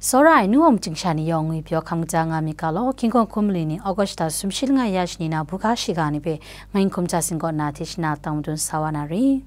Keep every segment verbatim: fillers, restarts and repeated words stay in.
Tsawra ai nu wang chying sha ni yawng ngwi pyaw hkam kaja nga myit ga law, hkying hkawng hkum mali ni August lata sumshi langai ya shani na buga shiga ni hpe ngai Hkum Hta Sing kaw na hte shana tang madun sa wa na ri.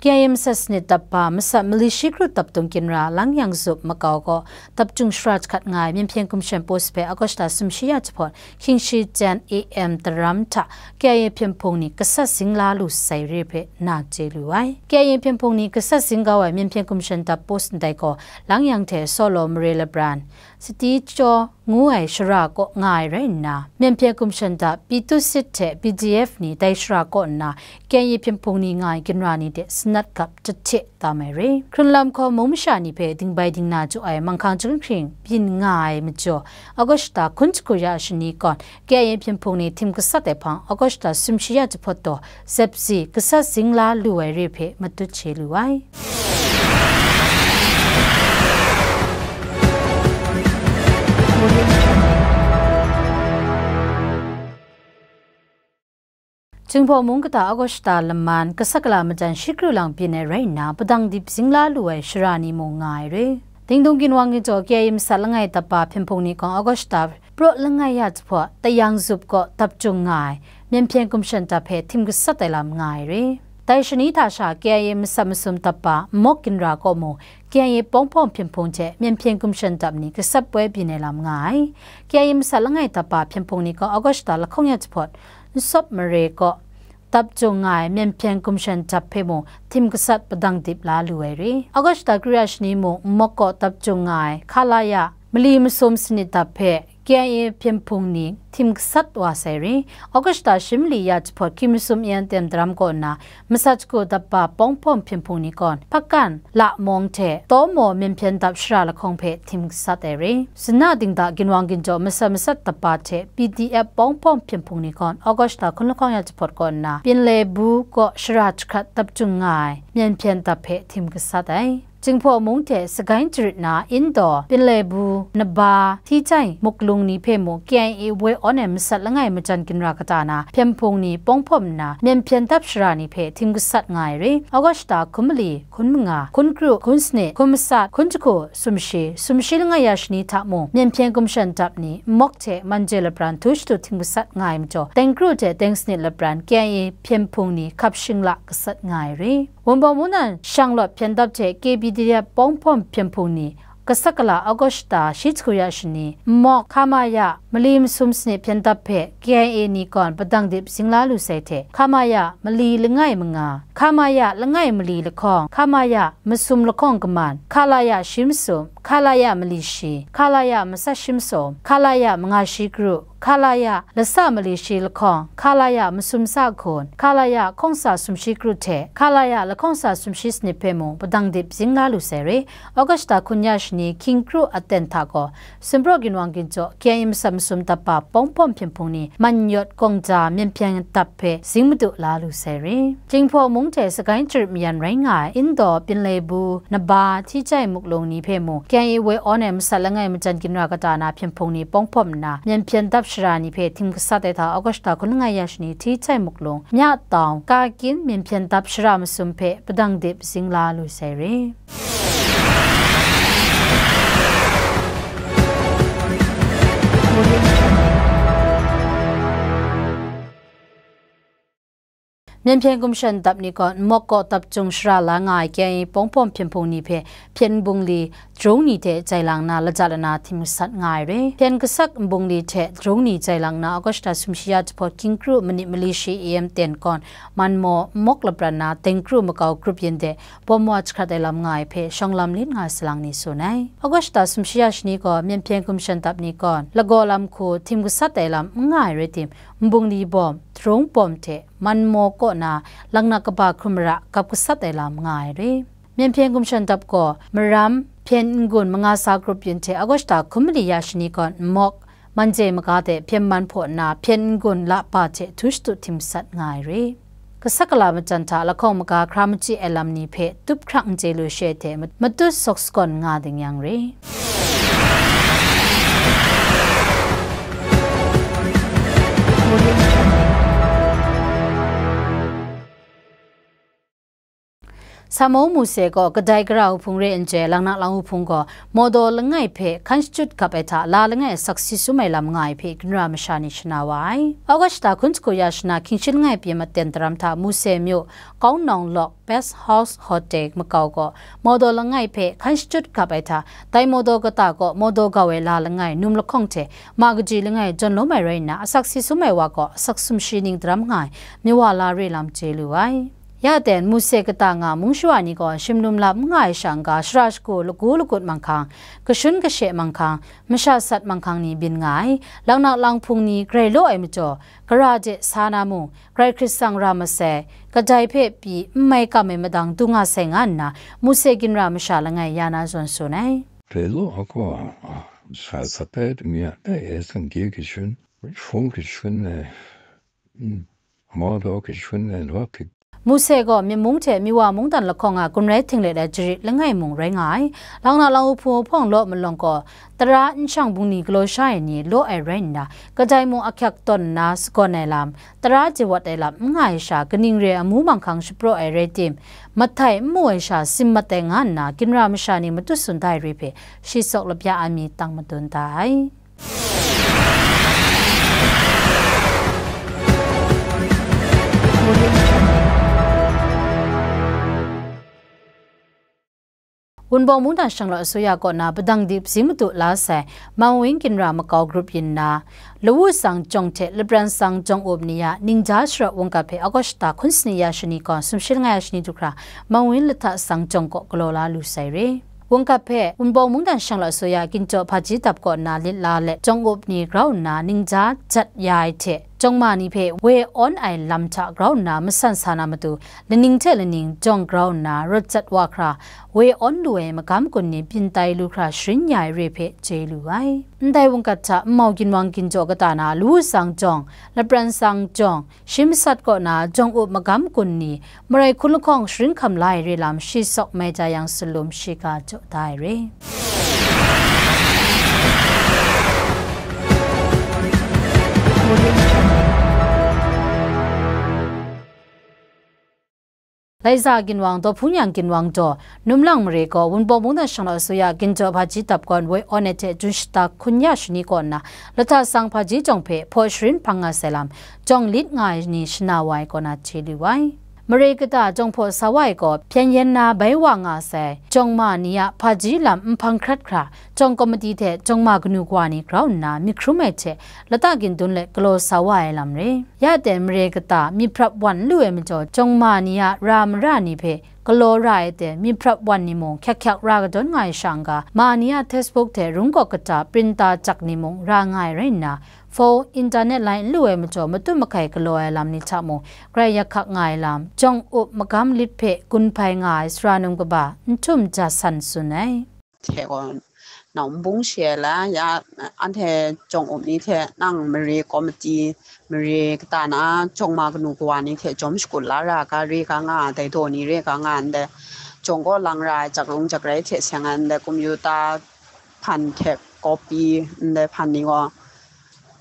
K I A masat sanit dap ba masat mali shi kru dap dung ginra Langyang Zup makau gaw dap jung shara jahkrat nga ai Myen Hpyen Gumshan Post hpe August lata sumshi ya jahpawt hkying shi jan A M daram hta K I A hpyen hpung ni gasat zing la lu sai re hpe na chye lu ai. K I A hpyen hpung ni gasat zing kau ai Myen Hpyen Gumshan Dap Post ndai gaw Langyang hte Solo Mare Labran, Sati Jaw ngu ai shara kaw nga ai rai nna, Myen Hpyen Gumshan Dap, Pyithu Sit hte P D F ni dai shara kaw nna, K I A hpyen hpung ni nga ai ginra ni hte sanat gap jahte tam ai re. Hkrunlam hkaw mung masha ni hpe dingbai dingna jaw ai manghkang jahkring hkring byin nga ai majaw, August lata hkun jahku ya shani kawn, K I A hpyen hpung ni htim gasat ai hpang, August lata sumshi ya jahpawt taw, zep zi gasat zing la lu ai re hpe matut chye lu ai. Jinghpaw mung kata August lata laman, gasat gala majan shi kru lang byin ai rai nna, padang dip zing la lu ai shara ni mung nga ai re. Dingdung ginwang ginjaw K I A masat langai dap ba hpyen hpung ni gaw August lata praw langai ya jahpawt, Tayang Zup kaw dap jung nga ai Myen Hpyen Gumshan Dap hpe htim gasat ai lam nga ai re. Dai shani hta sha K I A masat masum dap ba Nmawk ginra kaw mung, K I A Pawng Hpawng hpyen hpung hte Myen Hpyen Gumshan Dap ni gasat poi byin ai lam nga ai. K I A masat langai dap ba hpyen hpung ni gaw August lata lahkawng ya jahpawt, Nsawp Mare kaw dap jung nga ai Myen Hpyen Gumshan Dap hpe mung htim gasat padang dip la lu ai re. August lata kru ya shani mung Nmawk kaw dap jung nga ai Khalaya mali masum sanit dap hpe K I A hpyen hpung ni htim gasat wa sai re. August lata shi mali ya jahpawt hkying masum A M ten daram kaw nna, masat jahku dap ba Pawng Hpawng hpyen hpung ni gaw Hpakan, Lamawng hte Tawmaw Myen Hpyen Dap shara lahkawng hpe htim gasat ai re. Zana dingda ginwang ginjaw masat masat dap ba hte P D F Pawng Hpawng hpyen hpung ni gaw August lata hkun lahkawng ya jahpawt kaw nna, Pinlaibu kaw shara jahkrat dap jung nga ai Myen Hpyen Dap hpe htim gasat ai. Jinghpaw mung hte Sagaing jarit na Indaw, Pinlaibu, Naba, Hti Jai, Muklung ni hpe mung K I A woi awn ai masat langai majan ginra kata na hpyen hpung ni pawng hpawm nna, Myen Hpyen Dap shara ni hpe htim gasat nga ai re. August lata hkun mali, hkun manga, hkun kru, hkun sanit, hkun masat, hkun jahku, sumshi, sumshi langai ya shani hta mung, Myen Hpyen Gumshan Dap ni Nmawk hte Manje Lapran htu shatu htim gasat nga ai majaw, teng kru hte teng sanit lapran K I A hpyen hpung ni hkap shingla gasat nga ai re. Wunpawng mungdan Shanglawt hpyen dap hte K B D F Pawng Hpawm hpyen hpung ni, gasat gala August lata shi jahku ya shani, Nmawk Khamaya mali masum sanit hpyen dap hpe K I A ni gaw padang dip zing la lu sai hte, Khamaya mali langai manga, Khamaya langai mali lahkawng, Khamaya masum lahkawng kaman, Khalaya shi masum, Khalaya mali shi, Khalaya masat shi masum, Khalaya manga shi kru, Khalaya lasa mali shi lahkawng, Khalaya masum sa hkun, Khalaya lahkawng sa sumshi kru hte, Khalaya lahkawng sa sumshi sanit hpe mung padang dip zing la lu sai re. August lata hkun ya shani hkying kru aten hta gaw, Sumpraw ginwang ginjaw K I A masat masum dap ba Pawng Hpawm hpyen hpung ni man yawt gawng ja myen hpyen dap hpe zing madu la lu sai re. Jinghpaw mung hte Sagaing jarit mayan rai nga ai Indaw, Pinlaibu, Naba, Hti Jai, Muklung ni hpe mung K I A woi awn ai masat langai majan ginra kata na hpyen hpung ni pawng hpawm nna, myen hpyen dap shara ni hpe htim gasat ai hta August lata hkun langai ya shani Hti Jai, Muklung, Mya Taung, Kakin myen hpyen dap shara masum hpe padang dip zing la lu sai re. Myen hpyen gumshan dap ni gaw Nmawk kaw dap jung shara la nga ai K I A Pawng Hpawm hpyen hpung ni hpe hpyen nbungli, drone ni hte jai lang na, lajat lana htim gasat nga ai re. Hpyen gasat nbungli hte drone ni jai lang na, August lata sumshi ya jahpawt hkying kru manit mali shi A M ten kawn, Manmaw, Nmawk lapran na, teng kru makau grup yin de, bawm wa jahkrat ai lam nga ai hpe shawng lam lit nga ai salang ni tsun ai. August lata sumshi ya shani gaw, myen hpyen gumshan dap ni gawn, lagaw lam hku htim gasat ai lam n nga ai rai tim, nbungli bawm, drone bawm hte Manmaw kaw na, laknak kaba hkrum mara gap gasat ai lam nga ai re. Myen hpyen gumshan dap gaw, maram, hpyen n-gun manga sa grup yin hte August lata hkun mali ya shani gawn Nmawk, Manje maga de hpyen man hpaw nna, hpyen n-gun lapa hte htu shatu htim gasat nga ai re. Gasat gala majan hta lahkawng maga hkra machyi ai lam ni hpe tup hkrang n chye lu she hte mat-, matut sawk sakawn nga ding yang re. Samo Mose gaw kadai gara wuhpung re n chye, Laknak lang wuhpung gaw Mawdaw langai hpe hkan shachyut gap ai hta la langai asak si sum ai lam nga ai hpe ginra masha ni shana wa ai. August hta hkun sagu ya shana hkying shi langai pyi maten daram hta Mose myu Kaunawng Lawk Pest House Hotel makau gaw Mawdaw langai hpe hkan shachyut gap ai hta, dai Mawdaw kata gaw Mawdaw gau ai la langai num lahkawng hte ma kaji langai jawn lawm ai rai nna, asak si sum ai wa gaw asak sumshi ning daram nga ai, myi wa la re lam chye lu ai. Ya ten, Mose kata nga mung shawa ni gaw shim lum lap n nga ai sha n-ga, shara shagu, lagu lagut manghkang, kashun kashe manghkang, masha sat manghkang ni byin nga ai. Laknak lang hpung ni grai law ai majaw, gara de sa na mung, Karai Hkrit tsang ra masai, kadai hpe pyi n mai kam ai madang du nga sai nga nna, Mose ginra masha langai ya na zawn tsun ai. Grai law ai gaw, a, masha sat ai tengwi a, e, e, sangkye kashun, hpung kashun ai, mm, Mawdaw kashun ai, law hkrit. Mose gaw myi mung hte myi wa mungdan lahkawng a gun rai htinglet ai jarit langai mung rai nga ai. Laknak lang wuhpung ahpawng law malawng gaw, tara nshang bungli galaw sha ai ni law ai rai nna, kadai mung ahkyak tawn nna sagawn ai lam, tara jawat ai lam n nga ai sha, kaning re amu manghkang shapraw ai rai tim, mahtai n mu ai sha, sim mat ai nga nna, ginra masha ni matut tsun da ai re hpe, shi tsawk lapya a mi tang madun da ai. Wunpawng mungdan shanglawt asuya kaw na padang dip si madu la sai, Mawin ginra makau grup yin nna, Lawu tsang jawng hte Lapran tsang jawng up ni a ningja sharawt wungkap hpe August hta hkun sani ya shani kaw sumshi langai ya shani du hkra, Mawin lahta tsang jawng kaw galaw la lu sai re. Wungkap hpe Wunpawng mungdan shanglawt asuya ginjaw hpaji dap kaw nna lit la let, jawng up ni grau nna ningja jat ya ai hte, jawng ma ni hpe woi awn ai lam hta grau nna masan sa na matu, laning hte laning jawng grau nna rawt jat wa hkra, woi awn lu ai magam kun ni byin tai lu hkra sharin ya ai re hpe chye lu ai. Ndai wungkap hta nmau ginwang ginjaw kata na Lawu tsang jawng, Lapran tsang jawng, shi masat kaw na jawng up magam kun ni, marai hkun lahkawng sharin hkam la ai re lam shi tsawk mai ja yang salum shiga jaw da ai re. Laiza ginwang, Dawhpung yang ginwang daw, Numlang mare gaw Wunpawng mungdan shanglawt asuya ginjaw hpaji dap kawn woi awn ai hte jun shata hkun ya shani kaw nna, lahta tsang hpaji jawng hpe hpaw sharin hpang nga sai lam, jawng lit nga ai ni shana wa ai kaw na chye lu ai. Mare kata jawng hpaw sa wa ai gaw, hpyen yen na bai wa nga sai, jawng ma ni a hpaji lam nhpang hkrat hkra, jawng komiti hte jawng ma kanu kawa ni grau nna myit hkrum ai hte, lata gindun let galaw sa wa ai lam re. Ya ten mare kata myit hprap wan n lu ai majaw, jawng ma ni a ra mara ni hpe galaw ra ai ten myit hprap wan ni mung hkyak hkyak ra kadawn nga ai sha n-ga, ma ni a textbook hte rung kawk kata printa jak ni mung ra nga ai rai nna, phone, internet line n lu ai majaw matut makai galaw ai lam ni hta mung grai yak hkak nga ai lam, jawng up magam lit hpe gun hpai nga ai sara num kaba Nhtum Ja San tsun ai. Hte gaw, nang nbung she ai la, ya, anhte jawng up ni hte nang mare komiti, mare kata na jawng ma kanu kawa ni hte jawm shakut la ra ga, re ga nga, dai daw ni re ga nga ndai, jawng kaw lang ra ai jak rung jak rai hte seng ai ndai, kumyu ta hpan hte kopi ndai hpan ni gaw,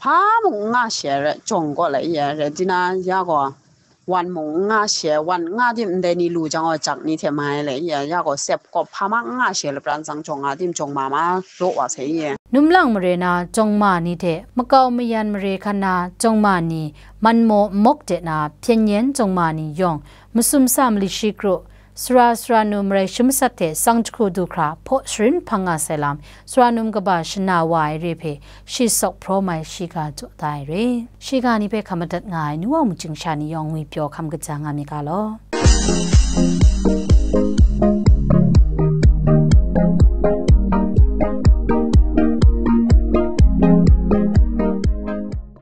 hpa mung n nga she ai rai, jawng kaw lai ya ai rai, di na ya gaw, wan mung n nga she ai, wan n nga tim ndai ni lu jang gaw, jak ni hte mai ai lai ya, ya gaw, sep kawp hpa ma n nga she ai, lapran tsang jawng nga tim jawng ma ma raw wa sai ye. Numlang mare na jawng ma ni hte makau mayan mare hkan na jawng ma ni, manmaw nmawk de na hpyen yen jawng ma ni yawng, masum sa mali shi kru, sara sara nu marai shi masat hte tsang jahku du hkra hpaw sharin hpang nga sai lam, sara num kaba shana wa ai re hpe shi tsawk hpraw mai shiga jaw da ai re. Shiga ni hpe hkam madat nga ai nu wa mujing sha ni yawng ngwi pyaw hkam kaja nga mi ga law.